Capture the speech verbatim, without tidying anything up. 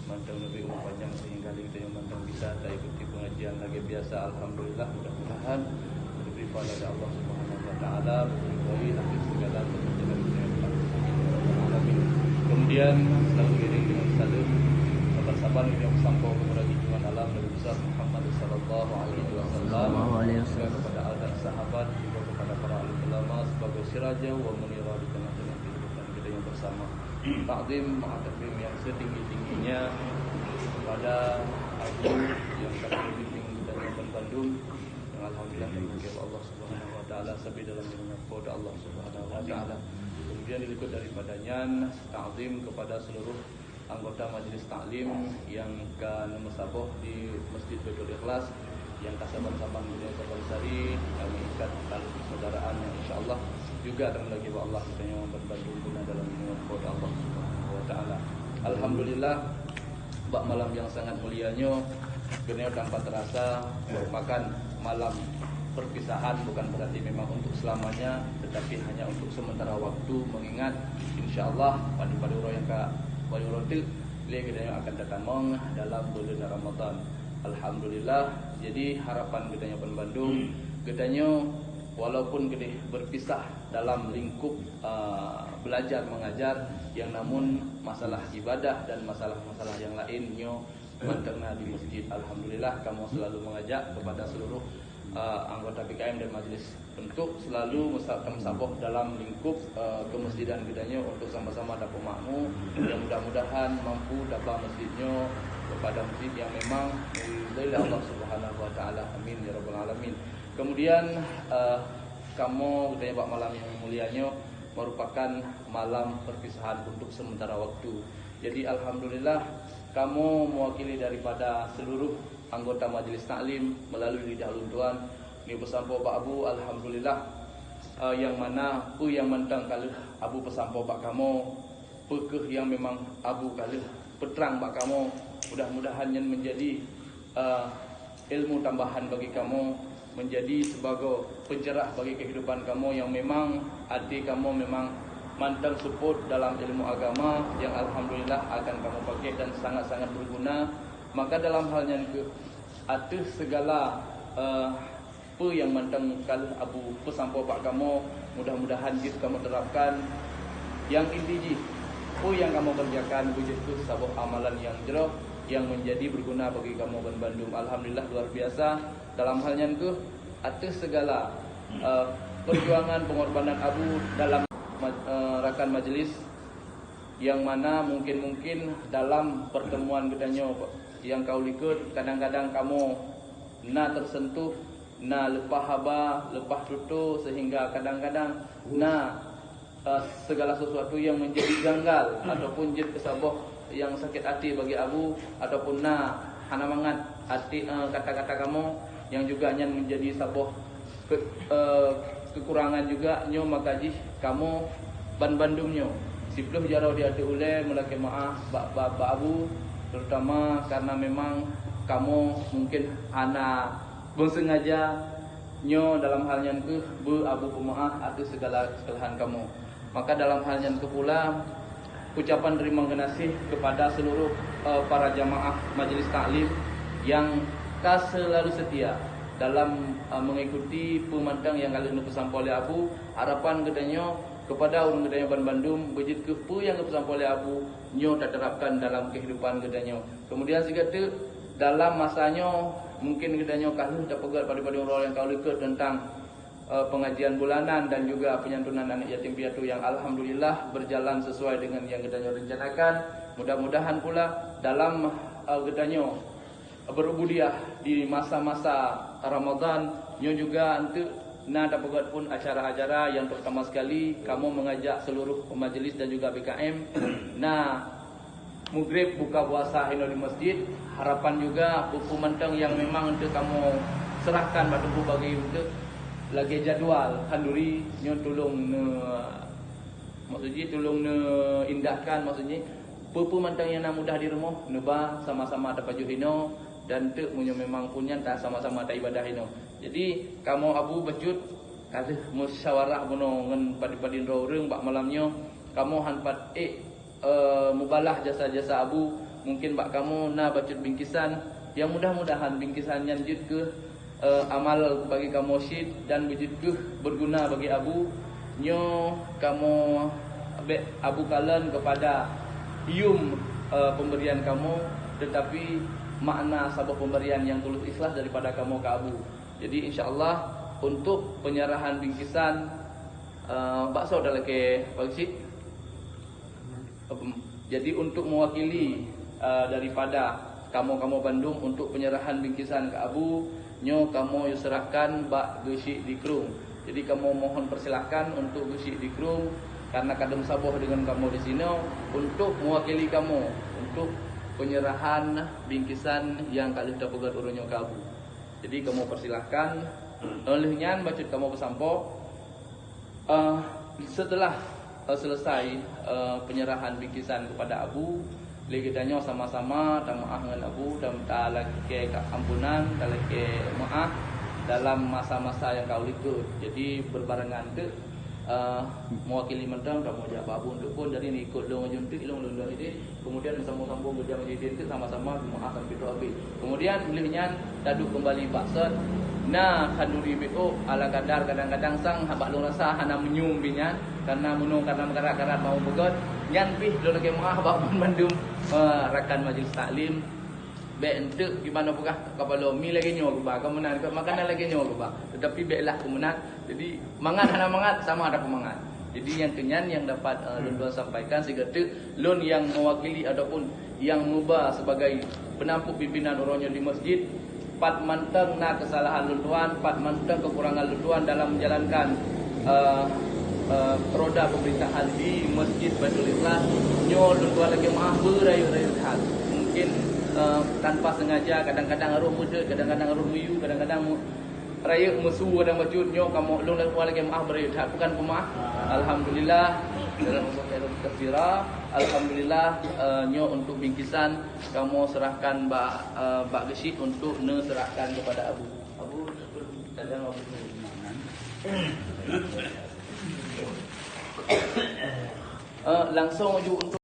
Mantong neubri umur panjang sehingga lé geutanyoe mantong bisa taikuti pengajian lagèe biasa. Alhamdulillah, mudah-mudahan diberi pahala oleh Allah Subhanahu wa Taala, diberi akhir segala pekerjaan kita yang telah. Amin. Kemudian selalu iring dengan salam, saban-saban kita sampai kepada junjungan alam Nabi besar Muhammad sallallahu alaihi wasallam, Sallallahu alaihi wasallam. Juga kepada al dan sahabat, juga kepada para alim ulama sebagai siraja wa munira di tengah-tengah kehidupan kita yang bersama. Takzim, ma'a takzim yang setinggi-tingginya kepada Abu yang kami bimbing dan yang bandum, yang alhamdulillah dimuliakan Allah Subhanahu wa Taala, sabé dalam lindungan Allah Subhanahu wa Taala. Kemudian diikut daripadanya, takzim kepada seluruh anggota Majelis Taklim yang ka neumeusaboh di Masjid Baitul Ikhlas, yang ka saban-saban geutanyoe saban sari kami ikat tali persaudaraan yang insya Allah juga akan lagi bak Allah geutanyoe bandum guna dalam lindungan Allah Subhanahu wa Taala. Alhamdulillah, bak malam yang sangat mulia nyoe, geutanyoe tanpa terasa merupakan malam perpisahan, bukan berarti memang untuk selamanya, tetapi hanya untuk sementara waktu, mengingat insya Allah pada-pada uroe nyang ka bayu roti lé geutanyoe akan tatamong dalam bulan Ramadan. Alhamdulillah, jadi harapan geutanyoe pun bandum, geutanyoe walaupun geudeh berpisah dalam lingkup, uh, belajar mengajar, yang namun masalah ibadah dan masalah-masalah yang lain nyoe mantong na di masjid. Alhamdulillah, kamoe selalu mengajak kepada seluruh, uh, anggota B K M dan majlis untuk selalu meusa-, meusaboh dalam lingkup, eh, kemasjidan geutanyoe untuk sama-sama tapeumakmu, yang mudah-mudahan mampu tabah masjid nyoe kepada masjid yang memang diridai Allah Subhanahu wa Taala. Amin ya rabbal alamin. Kemudian, eh, kamoe geutanyoe bak malam yang mulia nyoe merupakan malam perpisahan untuk sementara waktu. Jadi alhamdulillah, kamoe mewakili daripada seluruh anggota Majelis Taklim melalui lidah ulôn tuan, neupeusampoe bak Abu, alhamdulillah, eh, yang mana peue nyang mantong ka lheueh Abu peusampoe bak kamoe, peu kheueh nyang memang Abu ka lheueh peutrang bak kamoe, mudah-mudahan nyan menjadi, eh, ilmu tambahan bagi kamoe, menjadi sebagai pencerah bagi kehidupan kamoe yang memang até kamoe memang mantong seupôt dalam ilmu agama yang alhamdulillah akan kamoe pakai dan sangat-sangat berguna. Maka dalam hal nyan keuh, ateueh segala, eh, peue nyang mantong ka lheueh Abu peusampoe bak kamoe, mudah-mudahan jeuet kamoe terapkan. Yang inti jih, peue nyang kamoe kerjakan beujeuet keuh saboh amalan nyang jroh, yang menjadi berguna bagi kamoe ban bandum. Alhamdulillah, luar biasa. Dalam hal nyan keuh, ateueh segala, eh, perjuangan pengorbanan Abu dalam ma-, eh, rakan majelis, yang mana mungkin-mungkin dalam pertemuan geutanyoe nyang ka u likot, kadang-kadang kamoe na tersentuh, na leupah haba, leupah tutoe, sehingga kadang-kadang na, eh, segala sesuatu yang menjadi janggal ataupun jeuet keu saboh yang sakét até bagi Abu, ataupun na hana mangat até, eh, kata-kata kamoe, yang juga nyan menjadi saboh ke-, eh, kekurangan juga nyoe, maka jih kamoe ban bandum nyoe siploh jaroe di ateueh ulèe meulakèe meu'ah bak, bak, bak Abu, terutama karena memang kamoe mungkin hana beusengaja. Nyoe dalam hal nyan keuh beu Abu peumeu'ah ateueh segala kesalahan kamoe. Maka dalam hal nyan keuh pula, ucapan terima geunaséh kepada seluruh, eh, para jamaah Majelis Taklim yang ka selalu setia dalam, eh, mengikuti peue mantong nyang ka lheueh neupeusampoe lé Abu. Harapan geutanyoe kepada ureueng geutanyoe ban bandum, beujeuet keuh peue nyang geupeusampoe lé Abu nyoe taterapkan dalam kehidupan geutanyoe. Kemudian sigoe teuk, dalam masa nyoe, mungkin geutanyoe ka lheueh tapeugah pada-pada uroe nyang ka u likot tentang, eh, pengajian bulanan dan juga penyantunan aneuk yatim piatu yang alhamdulillah berjalan sesuai dengan yang geutanyoe rencanakan. Mudah-mudahan pula dalam, eh, geutanyoe berubudiyah di masa-masa Ramadan nyoe juga enteuk na tapeugah pun acara-acara yang terutama sekali kamoe mengajak seluruh majelis dan juga B K M na Mugreb buka puasa hinoe di masjid, harapan juga peue-peue mantong nyang memang enteuk kamoe serahkan bak Teungku bagi enteuk lagèe jadwal khanduri nyoe tulông ne-, maksud jih tulông neuindahkan, maksud jih peue-peue mantong nyang na mudah di rumoh neuba sama-sama tapajoh hinoe dan enteuk meunyoe memang pun nyan ta sama-sama taibadah hinoe. Jadi kamoe Abu bacut ka lheueh musyawarah bunoe ngon padum-padum droe ureueng bak malam nyoe, kamoe han pat ék eh, mubalah jasa-jasa Abu, Mungkin bak kamoe na bacut bingkisan, nyang mudah-mudahan bingkisan nyan jeuet keuh, eh, amal bagi kamoe cit dan beujeuet keuh beuguna bagi Abu. Nyoe kamoe bèk Abu kalon keupada yum, eh, pemberian kamoe, tetapi makna saboh pemberian nyang tulus ikhlas daripada kamoe keu Abu. Jadi, insya Allah, untuk penyerahan bingkisan, eh, bakso dah lakèe, Pak Cik. Jadi, untuk mewakili, eh, daripada kamoe-kamoe bandum untuk penyerahan bingkisan keu Abu, nyoe kamoe serahkan bak Geuchik Dikrung. Jadi, kamoe mohon persilahkan untuk Geuchik Dikrung, karena ka dum saboh dengan kamoe di sinoe, untuk mewakili kamoe untuk penyerahan bingkisan nyang ka lheueh tapeugöt uroe nyoe keu Abu. Jadi, kamoe persilahkan. Lheueh nyan, bacut kamoe peusampoe. Eh, setelah, eh, selesai, eh, penyerahan bingkisan kepada Abu, lé geutanyoe sama-sama tameu'ah ngon Abu dan talakèe keuampunan, talakèe meu'ah dalam masa-masa nyang ka likot. Jadi, berbarengan teuk, eh, mewakili mantong kamoe jak bak Abu untuk phôn, jadi ikot lôn aju teuk, lôn lôn idin. Kemudian bersambung-sambung geutanyoe idin teuk sama-sama meu'ah sampai tu habis. Kemudian lheueh nyan taduek kembali bak sot. Na khanduri B O ala kadar, kadang-kadang sang bak lôn rasa hana meunyium pih nyan, karena meunoe karena meukarat-karat mau beugöt. Nyan pih lôn lakèe meu'ah bak bandum, eh, rakan majlis taklim. Bèk enteuk gimana peugah kepala mi lagèe nyoe geuba, keu meunan, makanan lagèe nyoe geuba. Tetapi bèklah keu meunan. Jadi, mangat hana mangat, sama ada peumangat. Jadi, nyang keu nyan nyang dapat, eh, lôn tuan sampaikan sigoe teuk, lôn nyang mewakili ataupun nyang meuba sebagai penampok pimpinan uroe nyoe di masjid, pat mantong na kesalahan lôn tuan, pat mantong kekurangan lôn tuan dalam menjalankan, eh, eh, roda pemerintahan di Masjid Baitul Ikhlas, nyoe lôn tuan lakèe meu'ah beurayeuk-rayeuk that. Mungkin, eh, tanpa sengaja, kadang-kadang roh meudeut, kadang-kadang roh meuyue, kadang-kadang mu-, rayeuk meusu kadang bacut, nyoe kamoe lôn lakèe meu'ah beurayeuk that, bukan peumeu'ah. Alhamdulillah, dalam katsira, alhamdulillah, eh, nyoe untuk bingkisan kamoe serahkan bak, eh, bak Geuchik untuk neuserahkan kepada Abu. Abu, kadang Abu. Eh, langsung aju untuk